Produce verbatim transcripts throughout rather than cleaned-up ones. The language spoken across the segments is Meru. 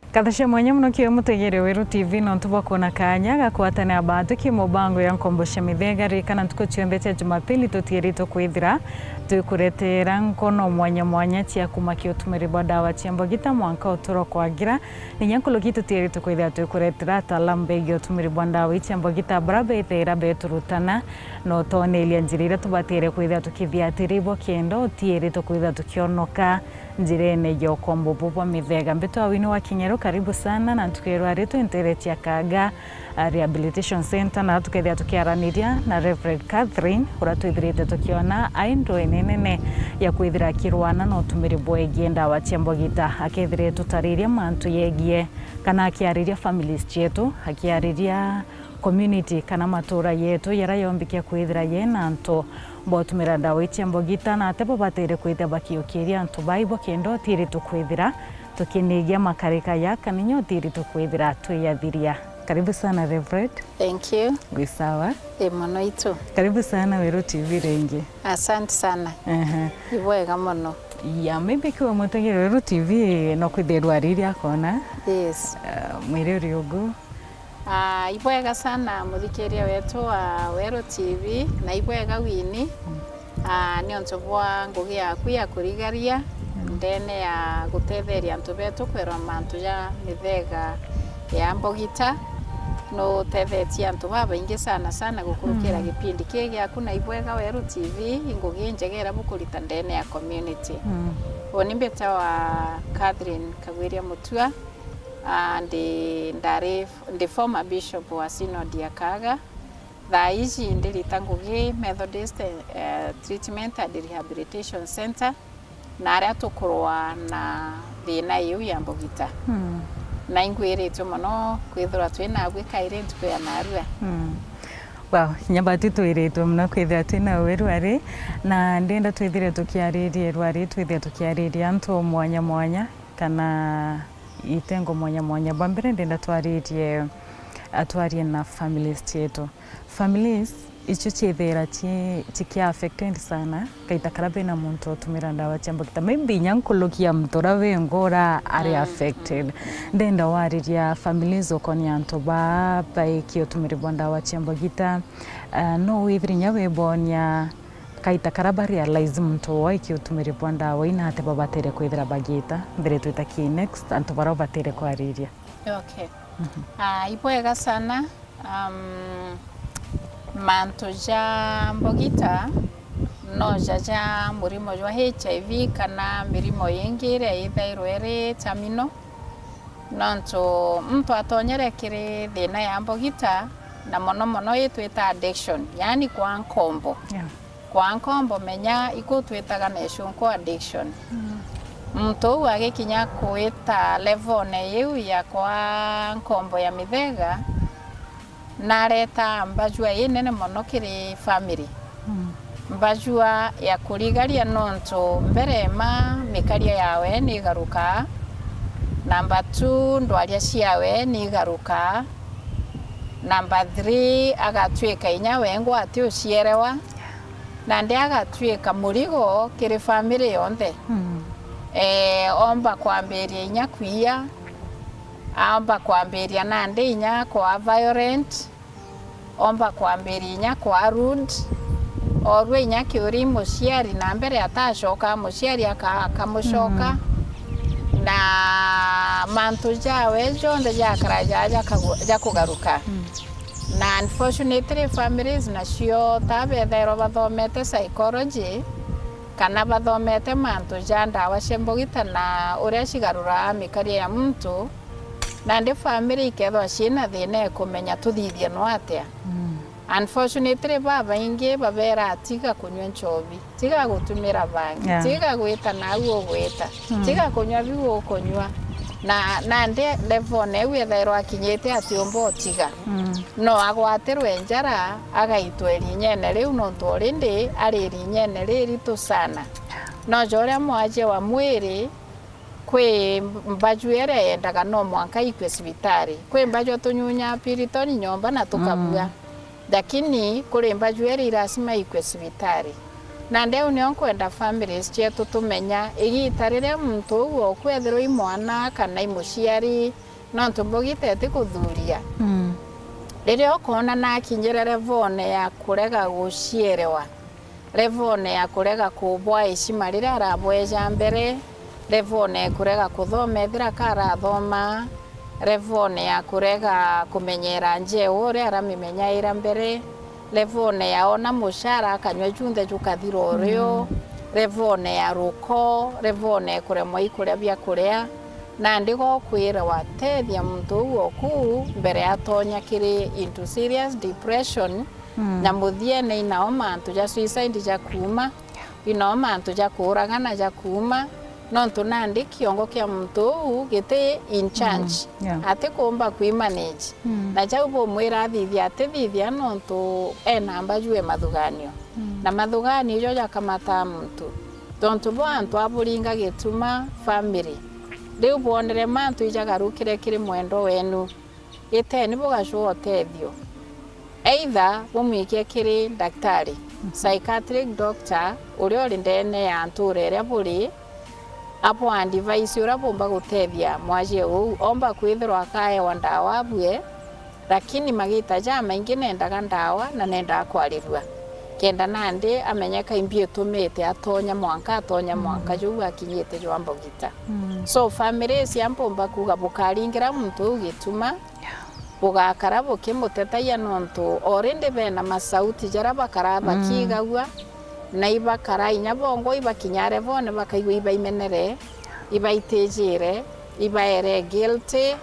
Nkatho cia mwanya mono kiri mutegeri wa Weru T V nontu bwa kwona kaanya ga kwatania baatwi ki mubango ya nkombo cia mithega. Ririkana ntuku cionthe cia Jumapili tutiiritwe kwithira twikuretera nkono mwanya mwanya cia kumakia utumiri bwa ndawa cia mbogita mwanka uturo kwagira. Ninya nkuruki tutiiritwe kwithira twikuretera ataalamu begie utumiri bwa ndawa ii cia mbogita baria bethaira beturutana na utoneria njira iria tubatire kwithira tukithiatira ibo kenda utiiritwe kwithira tukionoka njirene ya ukombo buu bwa mithega. Mbitwa Wini wa Kinyeru, karibu sana, na ntuku ya rwari twi ntere cia Kaga, ah, Rehabilitation Centre, na tukethira tukiaraniria na Reverend Catherine, uria twithirite tukiona ai ndwene nene ya kwithira akirwana na utumiri bwegie ndawa cia mbogita. Akethire tutariria mantu yegie kana akiariria families cietu, akiariria community kana matura yetu jaria yombikia kwithira yena antu botumira ndawa ii cia mbogita, na ati bo batire kwithira bakiukiria antu baibo kenda utiritwe kwithira tukinigia makarika ya kana inya utiritwe kwithira twiyathiria. Karibu sana, Reverend. Thank you. Wi sawa? Ii mono itu. Karibu sana Weru T V ringi. Asante sana. Ehe. Ibwega mono. Ya, maybe kiwa mutegeri Weru T V no kwithirwa ariri akona. Yes. Uh, mwiri uri ugu. Ah, ibwega sana muthikiria wetu wa Weru T V, na ibwega Wini, ah, niontu bwa ngugi yaku ya kurigaria ndene ya gutetheria antu betu kwerwa mantu ja mithega ya mbogita. Nutethetie antu babaingi sana sana gukurukira gipindi kii giaku, na ibwega Weru T V, i ngugi injega iria bukurita ndene ya community. Uni mbitawa Catherine Kagwiria Mutua, ah, ndi ndari Ndi former bishop wa Synod ya Kaga. Thaa iji ndirita ngugi Methodist, eh, Treatment and Rehabilitation Centre, na aria tukurwa na thina iu ya mbogita. Na ingwiritwe mono kwithirwa twi nabui kairi ntuku ya narua. Wow, kinya batu twiritwe mono kwithirwa twi nawe rwari, na ndenda twithire tukiaririe rwari, twithire tukiariria antu mwanya mwanya, kana itengo mwanya mwanya. Bwa mbere ndenda twaririe, atwarie na families cietu. Families icio ciithira ci, cikia affected sana, kaita kara bena muntu utumira ndawa cia mbogita. Maybe inya nkuruki ya muntu uria wengwa uria ari affected. Ndenda wariria families ukonia antu baa baikia utumiri bwa ndawa cia mbogita. Ah, no withire inya wibonia kaita kara ba realize muntu oo aikia utumiri bwa ndawa ii na ati babatire kwithira bagiita mbere twita ki next antu bara ubatire kwariria. Okay. Ah, ibwega sana. Um, mantu ja mbogita no ja ja murimo jwa H I V kana mirimo ingi iria ithairwa iri terminal. Nontu muntu atonyere kiri thina ya mbogita, na mono mono ii twita addiction, yaani kwaa nkombo. Yeah. Kwaa nkombo, menya iku twitaga na icunku addiction. Muntu uu agikinya kwita levone iu ya kwaa nkombo ya mithega, naretaa mbajua inene mono kiri family. Mbajua ya kurigaria nontu mbere ma mikaria yawe nigarukaa, number two ndwaria ciawe nigarukaa, number three agatwika inya wengwa ati ucierewa, nandi agatwika murigo kiri family yonthe. Eh, omba kwambiria inya kwiya, aomba kwambiria nandi inya kwaa violent, omba kwambiria inya kwaa rude, orua inya kiuri i muciari, na mbere atacokaa muciari aka-, akamucoka, na mantu jawe jonthe jakara ja, ja kagu-, ja kugaruka. Na unfortunately families nacio ta bethairwa bathomete psychology, kana bathomete mantu ja ndawa cia mbogita na uria cigaruraa mikaria ya muntu, nandi family ikethwa ciina thina ikumenya tuthithie no atia. Unfortunately, babaingi babera, "Tiga kunywa nchobi, tiga gutumira bangi, yeah, tiga gwita nau ugwita, mm, tiga kunywa biu ukunywa." Na nandi level iu ethairwa akinyite atiumba utiga. Mm. No agwatirwe njara, agaitwa irinyene riu, nontu already ari irinyene riritu sana. No ja uria mwajie wa mwiri, kwi mbaju iria yendaga no mwanka ikue cibitari. Kwi mbaju tunyunyaa piritoni nyomba na tukabua. Mm. Lakini kuri mbaju iria ilasima ikue cibitari. Nandi au nio nkwenda families cietu tumenya, igita riria muntu uu oku ethirwa i mwana kana i muciari, nontu mbugita iti kuthuria. Mm. Riria ukoona nakinyire levone ya kurega gucierewa, levone ya kurega kubwa heshima riria arabweja mbere, levone ya kurega kuthoma ethira karathoma, levone ya kurega kumenyera njeu uria aramimenyaira mbere, levone ya ona mucara akanywa junthe jukathira urio, mm, levone ya ruko, levone ya kuremwa i kuria bia kuria, nandi gokwirwa tethia muntu uu oku mbere atonya kiri into serious depression, mm, na muthiene inao mantu ja suicide jakuuma, inao mantu ja kuuragana jakuuma, nontu nandi kiongo kia muntu uu giti in charge, mm, yeah, atikuumba kwi manage. Mm. Na jau bumwira athithia atithithia nontu ena mbaju e mathuganio. Mm. Na mathuganio ijo jakamataa muntu. Tontu bo antu aburinga gituma family, riu bwonere mantu ijagarukire kiri mwendwa wenu, iteni bugacua utethio. Either bumwikie kiri ndaktari, mhm, psychiatric doctor, uria uri ndene ya ntura iria buri, abu advise uria bumba gutethia mwajie uu. Omba kwithirwa akaewa ndawa abue, lakini magita jamaingi nendaga ndawa na nendaga kwarirua, kenda nandi amenye ka imbi itumite atonya mwanka, atonya, mm, mwanka juu akinyite jwa mbugita. Mm. So, families cia mpumba kuuga bukaringira muntu uu gituma, yeah, bugakara bukimutetagia nontu already bena masauti jaria bakara, mm, bakigagua, na ibakara inya bongwa ibakinya levone bakaigua ibaimenere, ibaitijire, ibaere guilty,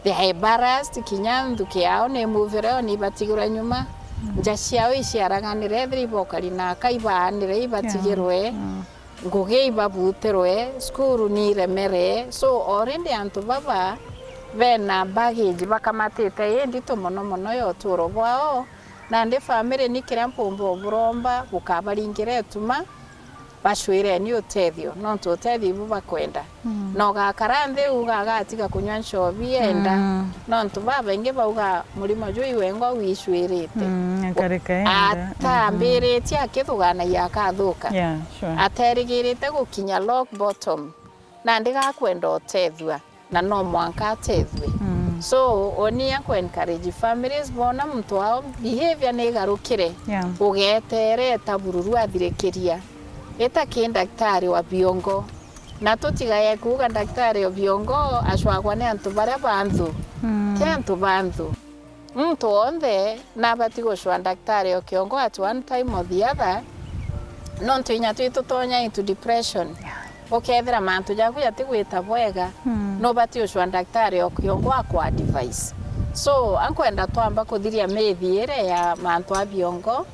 they are embarrassed, kinya nthuki yao ni muvire on ibatigirwe nyuma, mm, nja ciao iciaraganire, ethira ibokari na aka ibaanire, ibatigirwe, yeah, mm, ngugi ibabutirwe, cukuru ni iremere. So, already antu baba bena baggage bakamatite indito mono mono ya uturo bwao, nandi family ni kiria mpumba uburomba bukabaringira ituma, bacwireni utethio, nontu utethio ibu bakwenda. Mm. Na ugakara nthi uga agatiga kunywa nchobi enda, mm, nontu babaingi bauga murimo juu iwengwa wicwirite. Mm, akareka enda. Atambiritie akithuganagia akathuka. Yeah, sure. Aterigirite gukinya rock bottom, nandi gakwenda utethua, na no mwanka atethue. Mm. So, oni aku encourage families, bona muntu wao behavior ni igarukire, yeah, ugetere eta bururu athirikiria. Eta ki ndaktari wa biongo. Na tutigae kuuga ndaktari o biongo acwagwa ni antu baria ba nthu. Mm. Ti antu ba nthu. Muntu wonthe nabati gucwa ndaktari o kiongo at one time or the other, nontu inya twi tutonya into depression. Yeah. Ukethira mantu jaku jatigwita bwega, mm, nubati gucwa ndaktari o kiongo akwa advice. So, ankwenda twamba kuthiria mithi iria ya mantu a biongo,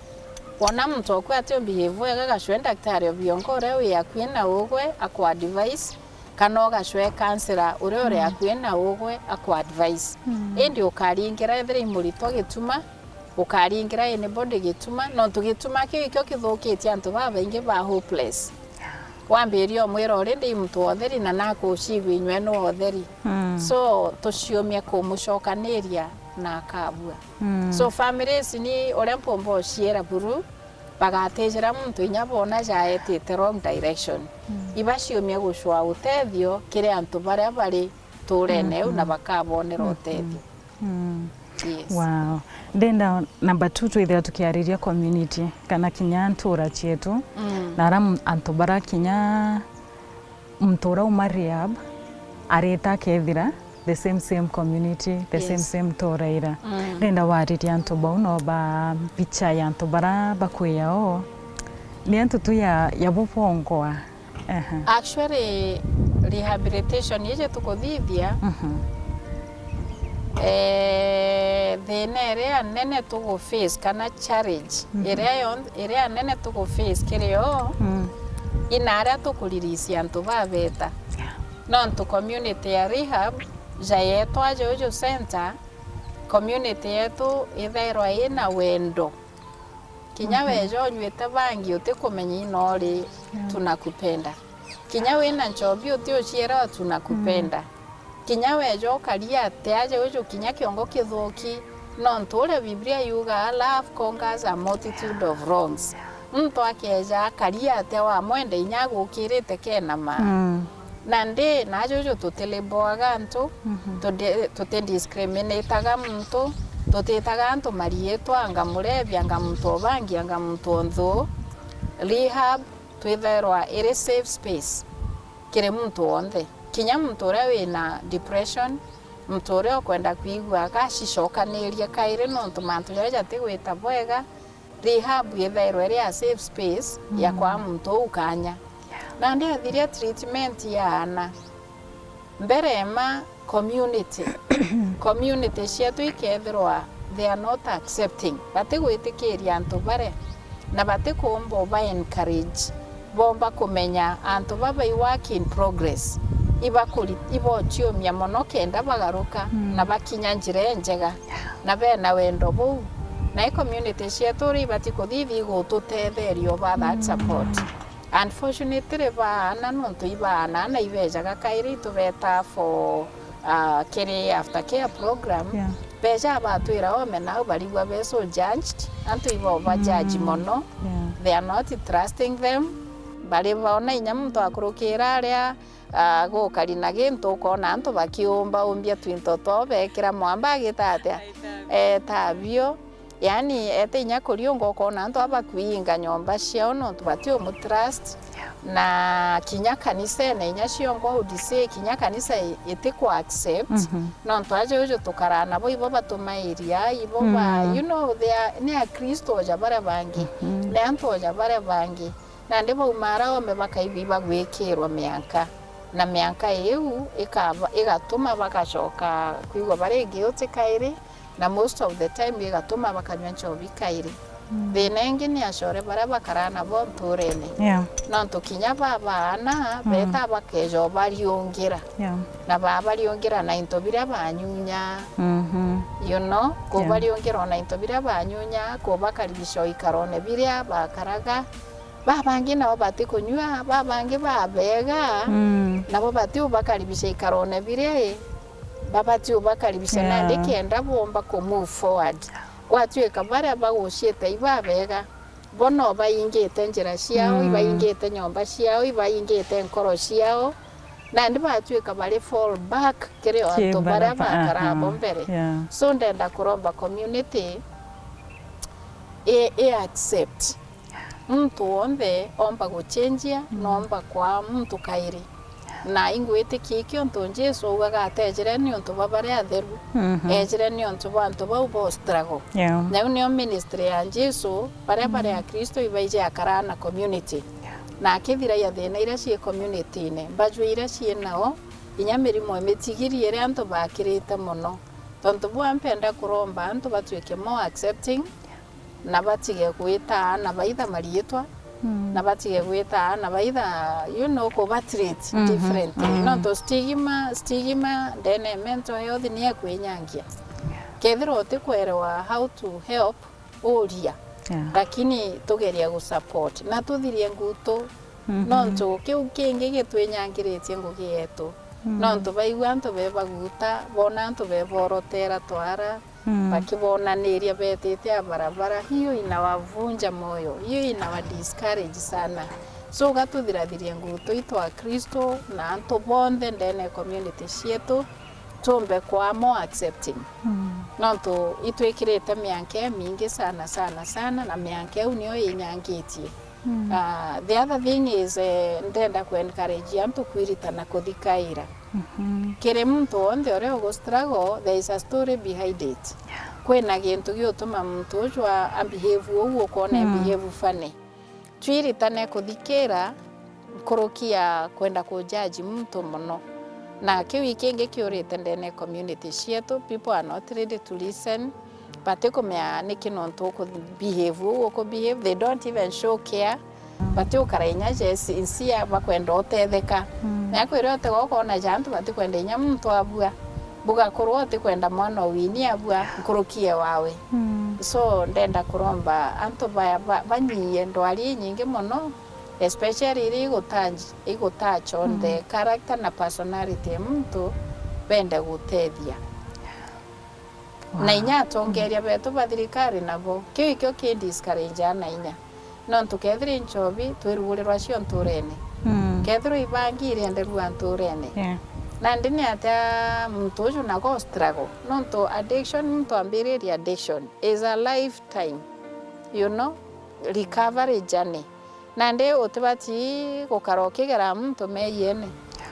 wona muntu oku ati umbihave bwega, gacwe ndaktari o biongo uria wi akui na ugwe akwa advice, kana ugacwe kansela uria uri, mm, akui na ugwe akwa advice. Mm. Indi ukaringira ethira i muritwa gituma, ukaringira anybody gituma, nontu gituma kiu ikio kithukitie antu babaingi ba hopeless. Wambiria umwira already i muntu wa utheri na nakucigua inywe ni wa utheri. Mm. So, tuciumie kumucokaniria na akabua. Mm. So, families ni uria mpumba uciera buru, bagatijira muntu inya bona jaetite wrong direction. Mm. Ibaciumia gucwa utethio kiri antu baria bari nturene iu, mm, na bakabonera, mm, utethio. Mm. Yes. Wow. Ndenda number two twithira tukiariria community kana kinya ntura cietu, mm, na ara m-, antu bara kinya muntu ura uma rehab arita akethira the same, same community, the same, yes, same ntura ira. Mm. Ndenda waririe antu bau no ba picha ya antu bara bakwiya o. Ni antu tu ya, ya bo bongwa. Aha. Actually, rehabilitation iji tukuthithia, mhm, eh, thina iria nene tugu face kana challenge, mhm, iria yon-, iria nene tugu face kiri o, mm, ina aria tukuririsia antu babeta. Yeah. Nontu community ya rehab, ja yetwa Juju Center, community yetu ithairwa ina wendo. Kinya, mhm, weja unywite bangi utikumenya ina uri, yeah, tunakupenda. Kinya wina nchobi uti uciera tunakupenda. Mm. Kinya weja ukaria ati aja uju kinya kiongo kithuki, nontu uria Biblia yugaa, "Love conquers a multitude of wrongs." Muntu akeeja akaria atia wamwenda inya agukirite kenama? Mm. Nandi najuju tutiliboaga antu, mhm, tuti-, tutidiscriminateaga muntu, tutitaga antu mariitwa, anga murebi, anga muntu o bangi, anga muntu o nthu. Rehab twithairwa iri safe space kiri muntu wonthe, kinya muntu uria wina depression, muntu uria ukwenda kwigua agacicokaniria kairi nontu mantu jaria jatigwita bwega. Rehab yithairwa iri a safe space ya, mm, kwa muntu uu kanya. Nandi athiria treatment ya ana, mbere ma community, community cietu ikethirwa they are not accepting, batigwitikiria antu baria, na batikumba uba encourage. Bomba kumenya antu baba i work in progress, ibakuri-, ibochiumia mono kenda bagaruka, mm, na bakinya njira injega, na bena wendo buu. Na i community cietu uria ibati kuthithi igututetheria uba that, mm, support. Unfortunately, baana nontu ibaana na ibejaga kairi itubeta for, ah, kiri after care program. Yeah. Beja batwira ome nao barigwa be so judged, antu ibo ba judge, mm, mono. Yeah. They are not trusting them. Bari baona inya muntu akurukira aria, ah, gukari na gintu, ukona antu bakiumba umbia twinto twao bekira mwamba agita atia? Eta bio. Yani, ete inya kuriunga ukona antu abakwinga nyomba ciao nontu batiumutrust. Na kinya kanisene inya ciongo, I would say, kinya kanisa i-, itiku accept, mhm, nontu aja uju tukaraa nabo ibo batumairia, ibo ba, mm, you know, they are, ni Akristo oja baria bangi, mhm, ni antu oja baria bangi. Nandi baumara ome bakaigua ibagwikirwa mianka, na mianka iu ikaba, igatuma bagacoka kwigua bari guilty kairi, na most of the time igatuma bakanyua nchobi kairi. Mm. Thina ingi ni acore baria bakaraa nabo nturene. Yeah. Nontu kinya babaana, mm, beta bakeja ubariungira. Yeah. Na babariungira na into biria banyunya. Mhm. You know, yeah, kubariungira ona into biria banyunya, kubakaribisha o ikarone biria bakaraga. Babangi nabo batikunyua, babangi babega, mm, nabo batiubakaribisha ikarone biria i, babati ubakaribisha, yeah, nandi kenda bomba ku move forward. Gwatuika baria baguciite ibabega, bo no baingite njira ciao, mm, ibaingite nyomba ciao, ibaingite nkoro ciao, nandi batuika bari fall back kiri o antu baria bakaraa bo mbere. Yeah. So ndenda kuromba community i, i accept muntu wonthe omba guchenjia, mm, nomba kwa muntu kairi. Na ingwitikia ikio untu Jesu augaga atejire ni untu bwa baria atheru, mhm, ejire ni untu bwa antu bau bo struggle. Yeah. Na iu nio ministry ya Jesu, baria bari, mm, Akristo ibaiji akaraa na community. Na akithiragia thina iria cii community-ine, mbajua iria cii nao, inya mirimo imitigirie iria antu bakirite mono. Tontu bwa mpenda kuromba antu batuike more accepting, na batige gwita aana baitha mariitwa, mm, na batige gwita aana baitha, you know, kubatreat, mhm, differently. Mm. Nontu stigma, stigma ndene ya mental health ni ekwinyangia. Kethirwa utikwerewa how to help, uria. Yeah. Lakini tugeria gusupport na tuthirie ngutu, mhm, nontu kiu kingi gitwinyangiritie ngugi yetu. Mm. Nontu baigua antu bebaguta, bona antu beborotera twara, mm, bakibonaniria betite a barabara, hiyo inawavunja moyo, hiyo inawadiscourage sana. So, gatuthirathirie ngutu itu a Kristo na antu bonthe ndene ya community cietu, tumbe kwa more accepting. Mm. Nontu itwikirite mianka imingi sana, sana, sana, na mianka iu niyo inyangitie. Mm. Ah, the other thing is, eh, ndenda ku encourage antu kwiritana kuthikaira. Mhm. Kiri muntu wonthe uria ugu struggle, there is a story behind it. Yeah. Kwina gintu giutuma muntu uju a, a behave uu ukona, mm, e behave funny. Twiritane kuthikira nkuruki ya kwenda ku judge muntu mono. Na kiu ikingi kiurite ndene ya community cietu, people are not ready to listen. Batikumenya niki nontu uku behave uu uku behave, they don't even show care. Batiukara inya je sincere, bakwenda utetheka. Mm. Na kwira utegwa ukona ja antu batikwenda inya muntu abua. Bugakorwo utikwenda mwana o wini abua nkuruki e wawe. Mm. So, ndenda kuromba antu baya ba-, banyiyie ndwari inyingi mono, especially iria igutanji-, igutach on the, mm, character na personality ya muntu, bende gutethia. Wow. Na inya atongeria betu ba thirikari nabo, kiu ikio ki discourage na inya. Nontu kethira i nchobi, twirugurirwa cio nturene. Mm. Kethirwa i bangi, irienderua nturene. Yeah. Nandi ni atia muntu uju nago struggle? Nontu addiction, muntu ambiririe addiction is a lifetime, you know, recovery journey. Nandi utibati gukara ukigera muntu meeyene.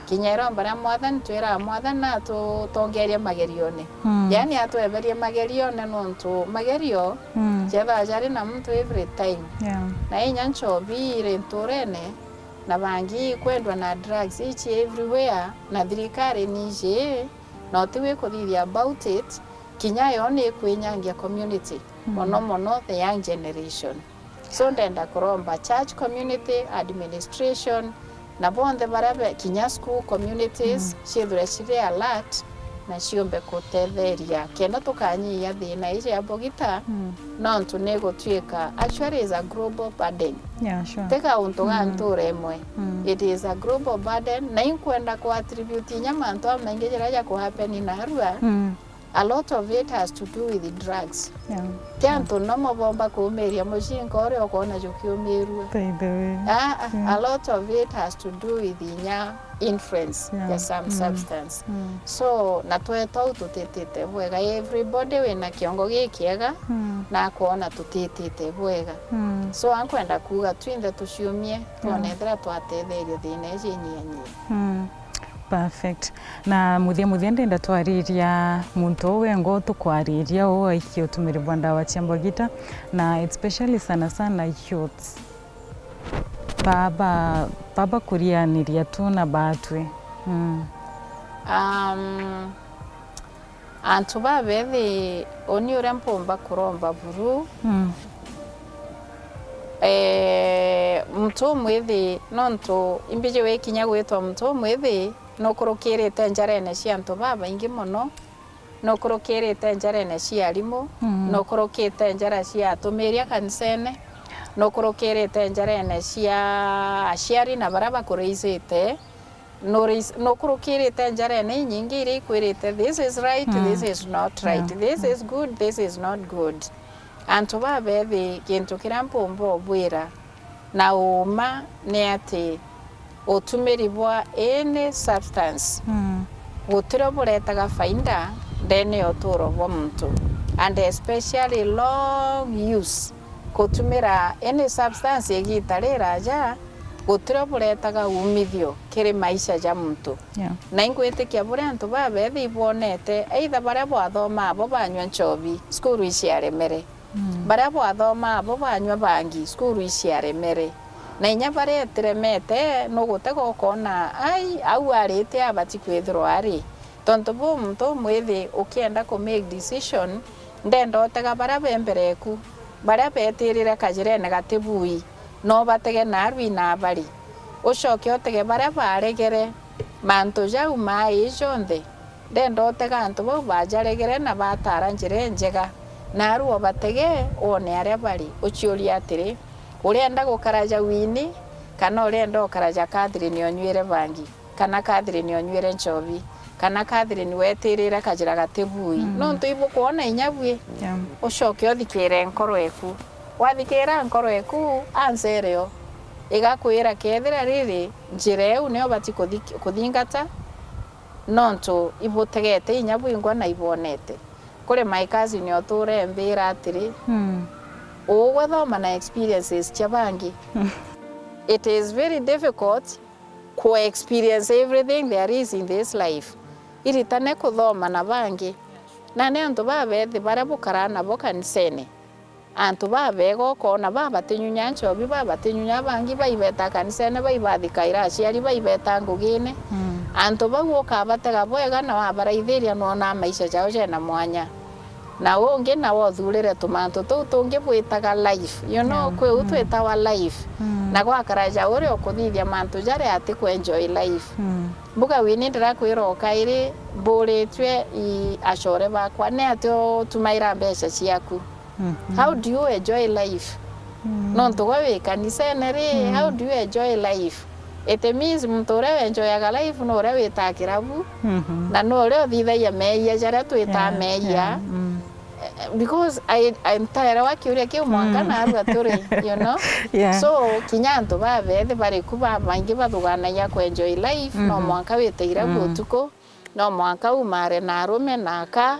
Kinya iromba ria Mwathani, twiraa Mwathani atutongerie magerione. Mm. Yaani, atweberie magerione, nontu magerio Mm. jethagwa jari na muntu every time. Yeah. Na inya nchobi iri nturene, na bangi ikwendwa na drugs ici everywhere, na thirikari niji, na uti wi kuthithia about it, kinya yo ni ikwinyangia community, Mm. mono mono the young generation. So, ndenda kuromba church community, administration, na bonthe baria be, kinya school communities, Mm. ciithirwe ciri alert na ciumbe kutetheria kenda tukanyihia thina iji ya mbogita, Mm. nontu ni gutwika, actually, is a global burden. Yeah, sure. Ti kauntu ga Mm. ntura imwe. Mm. It is a global burden, na inkwenda ku attribute inya mantu jamaingi jaria jakuhappen narua, Mm. a lot of it has to do with drugs. Yeah. Ti antu no mobomba kuumiria mucinga uria ukoona jukiumirua. By the way. Ah, ah, Yeah. a lot of it has to do with inya influence Yeah. ya some Mm. substance. Mm. So, na twetwa u tutitite bwega. Everybody wina kiongo gikiega Mm. na akoona tutitite bwega. Mm. So, ankwenda kuuga twinthe tuciumie, Yeah. twone ethira twatetherio thina iji inyianyia. Mm. Perfect. Na muthia muthia ndenda twariria muntu uu wengwa utukwariria uu aikie utumiri bwa ndawa cia mbogita, na especially sana sana youths. Baba, baba kurianiria tu na batwi. Mm. Um, antu babethi, uni uria mpumba kuromba buru. Mm. Eh, muntu umwithi, nontu imbiji wikinya gwitwa muntu umwithi, nukurukirite njarene cia antu babaingi mono, nukurukirite njarene cia arimu, Mm. nukurukite njara cia atumiria kanisene, nukurukirite njarene cia aciari na baria bakuraisite, nuris-, nukurukirite njarene inyingi iria ikwirite, "This is right, Mm. this is not right, Yeah. this is good, this is not good." Antu babethi, gintu kiria mpumba ubwira na uuma ni ati utumiri bwa any substance Mm. gutirio buretaga faida ndene ya uturo bwa muntu, and especially long use, gutumira any substance igita riraja gutirio buretaga umithio kiri maisha ja muntu. Yeah. Na ingwitikia buria antu babethi ibwonete, either baria bwathomaa bo banyua nchobi, cukuru iciaremere. Mm. Baria bwathomaa bo banyua bangi, cukuru iciaremere. Na inya baria itiremete, nugutega ukoona, ai, au arite abati kwithirwa ari. Tontu bu muntu umwithi ukienda ku make decision, ndenda utega baria be mbere eku, baria betirire kajirene gati bui, no batege naarua na abari. Ucoke utege baria baregere mantu jau maa ii jonthe. Ndenda utega antu bau bajaregere na batara njira injega. Naarua ubatege, wone aria bari. Uciurie atiri, "Urienda gukara ja Winnie, kana urienda ukara ja Catherine onyuire bangi?" Kana Catherine onyuire nchobi, kana Catherine wetirire kajira gati bui. Mm. Nontu ibukwona inya bui, Yeah. ucoke uthikire nkoro eku. Wathikira nkoro eku, answer yo igakwira kethira riri njira iu niyo bati kuthi-, kuthingata, nontu ibutegete inya bwingwa na ibonete. Kuri my cousin uture mbira atiri, Mm. ugwe thoma na experiences cia bangi. It is very difficult ku experience everything there is in this life. Iritane kuthoma na bangi. Na ni antu babethi baria bukaraa nabo kanisene. Antu babega ukoona babatinyunya nchobi, babatinyunya bangi, baibeta kanisene, baibathikaira aciari, baibeta ngugine. Mm. Antu bau ukabatega bwega na wabaraithiria, nwonaa maisha jao jena mwanya. Na ungi nawe uthurire tumantu tuu tungi bwitaga life. You know, Yeah. kwi uu Mm. twitawa life. Mm. Na gwakara ja uria ukuthithia mantu jaria ati ku enjoy life. Mm. Mbuga Winnie, ndirakwira o kairi, mburitue i acore bakwa, ni atia utumaira mbeca ciaku? Mhm. How do you enjoy life? Mm. Nontu gwe wi kanisene ri, Mm. how do you enjoy life? It means muntu uria wenjoyaga life no uria witaa kirabu, Mhm. na no uria uthithagia meeyia jaria twitaa Yeah, meeyia. yeah, mm. Because I, I ntaerewa kiuria kiu mwanka Mm. narua turi, you know? Yeah. So, kinya antu babethi bari ku babaingi bathuganagia ku enjoy life, no Mhm. mwanka wite irabu Mm. utuku, no mwanka umare na arume na aka.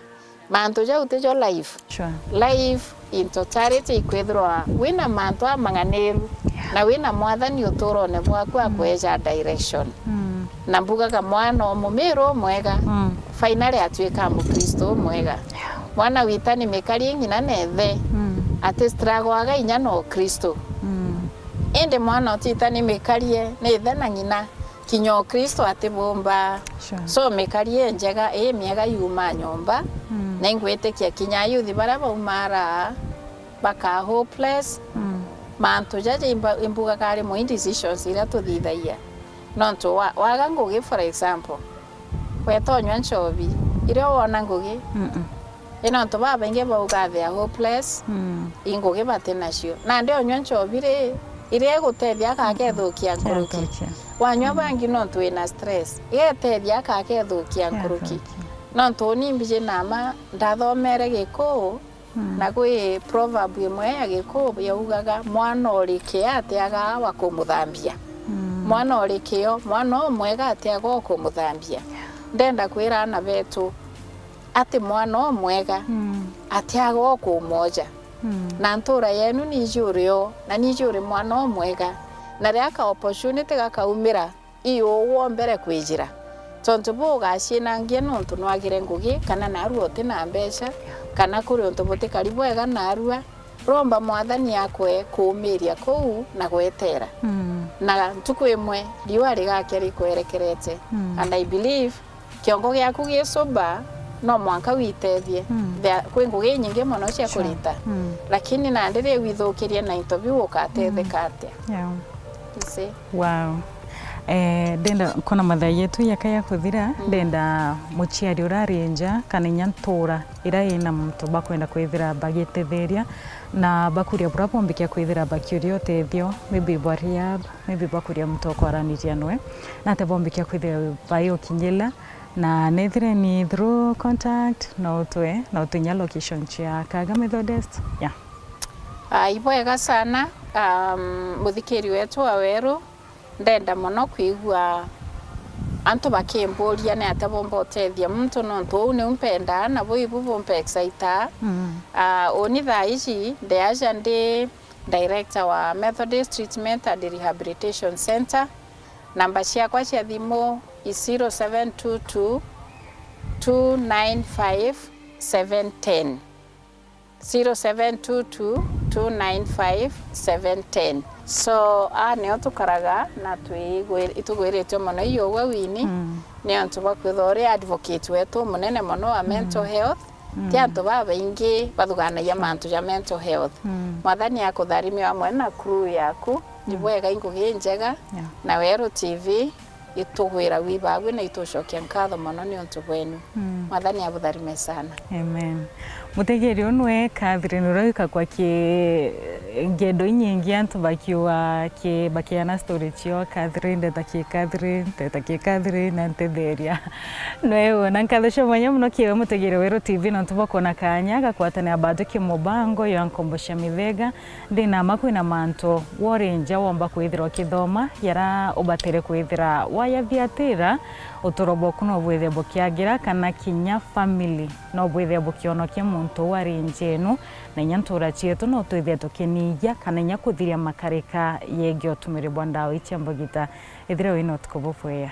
Mantu jau tijo life. Sure. Life in totality ikwithirwa wina mantu amang'aniru, Yeah. na wina Mwathani uturone bwaku Mm. akweja direction. Mm. Na mbugaga mwana o mumiru umwega, Mm. finally atwika mukristo umwega. Mwana wita ni mikarie ng'ina na ithe, Mm. ati struggle aga inya no Kristo. Mm. Indi mwana utita ni mikarie ni ithe na ng'ina, kinya o Kristo atibumba. Sure. So mikarie njega, ii miega yuma nyomba, Mm. na ingwitikia kinya ayuthi baria baumara baka hopeless. Mm. Mantu jaja imba-, imbugaga ari moi decisions iria tuthithagia. Nontu wa-, waga ngugi, for example, weta unywa nchobi, iria wona ngugi, Mm-mm. i nontu babaingi bauga they are hopeless, Mm. i ngugi bati nacio. Nandi unywa nchobi ri, iria igutethia akakethukia nkuruki. Kiathukia. Wanywa Mm. bangi nontu wina stress, igetethia akakethukia nkuruki. Kiathukia. Nontu uni mbiji nama ndathomere Gikuu, Mm. Na kwi proverb imwe ya Gikuu yaugaga, "Mwana urikia atiaga wa kumuthambia." Mm. Mwana urikio, mwana umwega atiaga wa kumuthambia. Ndenda kwira aana betu ati mwana umwega Mm. atiaga wa kumoja. Mm. Na ntura yenu niji urio, na niji uri mwana umwega. Na riria ka opportunity gakaumira, i uu wo mbere kwijira. Tontu buu ugaciinangia nontu nwagire ngugi, kana narua uti na mbeca, kana kuri untu butikari bwega narua, romba Mwathani akwe kuumiria kuu na gwetera. Mm. Na ntuku imwe riua rigakia rikwerekerete. Mm. And I believe kiongo giaku gi sober, no mwanka witethie. Mm. There, kwi ngugi inyingi mono cia Sure. kurita. Mm. Lakini nandi ri withukirie na into biu ukatetheka Mm. atia? Yeah. Isi. Wow. Eh, ndenda kona mathaa yetu yaka ya kuthira, Mm. ndenda muciari uria ari nja, kana inya ntura iria ina muntu bakwenda kwithira bagitetheria, na bakuria buria bombikia kwithira bakiuria utethio, maybe bwa rehab, maybe bakuria muntu wa kwaraniria nwe, na ate bombikia kwithira baiokinyila, na nethire ni through contact, no utwe, no utwe inya location cia Kaga Methodist. Yeah. Ah, ibwega sana, um, muthikiri wetu wa Weru, ndenda mono kwigua antu bakimburia ni atia bumba utethia muntu, nontu uu niu mpendaa, na buu ibu bumpa excite. Mm. Ah, uni thaa ici, ndeaja ndi director wa Methodist Treatment and Rehabilitation Center. Namba ciakwa cia thimu i zero seven two two, two nine five, seven ten. Zero seven two two, two nine five, seven ten. So, aa nio tukaraga na twigwi-, itugwiritwe mono i ugwe Winnie, Mm. ni antu bwa kwithwa uri advocate wetu munene mono wa mental Mm. health. Mm. Ti antu babaingi bathuganagia mantu ja mental health. Mm. Mwathani akutharimia amwe na crew yaku. Ni Mm. bwega, i ngugi njega, Yeah. na Weru T V itugwira wi baagwi na itucokia nkatho mono niuntu bwenu. Mm. Mwathani abutharime sana. Amen. Mutegeri uu nwe Catherine uria wikagwa ki ngendo inyingi antu bakiuga ki, bakiana story cio, "Catherine, ndeta ki Catherine, ndeta ki Catherine, na ntetheria." Nwe uu, na nkatho cia mwanya mono kiwe mutegeri Weru T V nontu bwa kwona kanya gakwatania bado ki mubango ya nkombo cia mithega. Ndi na ma kwina mantu wori nja womba kwithirwa ukithoma, yara ubatere kwithira wayathiatira, uturo bwaku no bwithire bukiagira, kana kinya family no bwithire bukionokia muntu uu ari nja enu, na inya ntura cietu no twithire tukinigia, kana inya kuthiria makarika yegii utumiri bwa ndawa icia mbugita. Ithira wina utuku bubwega.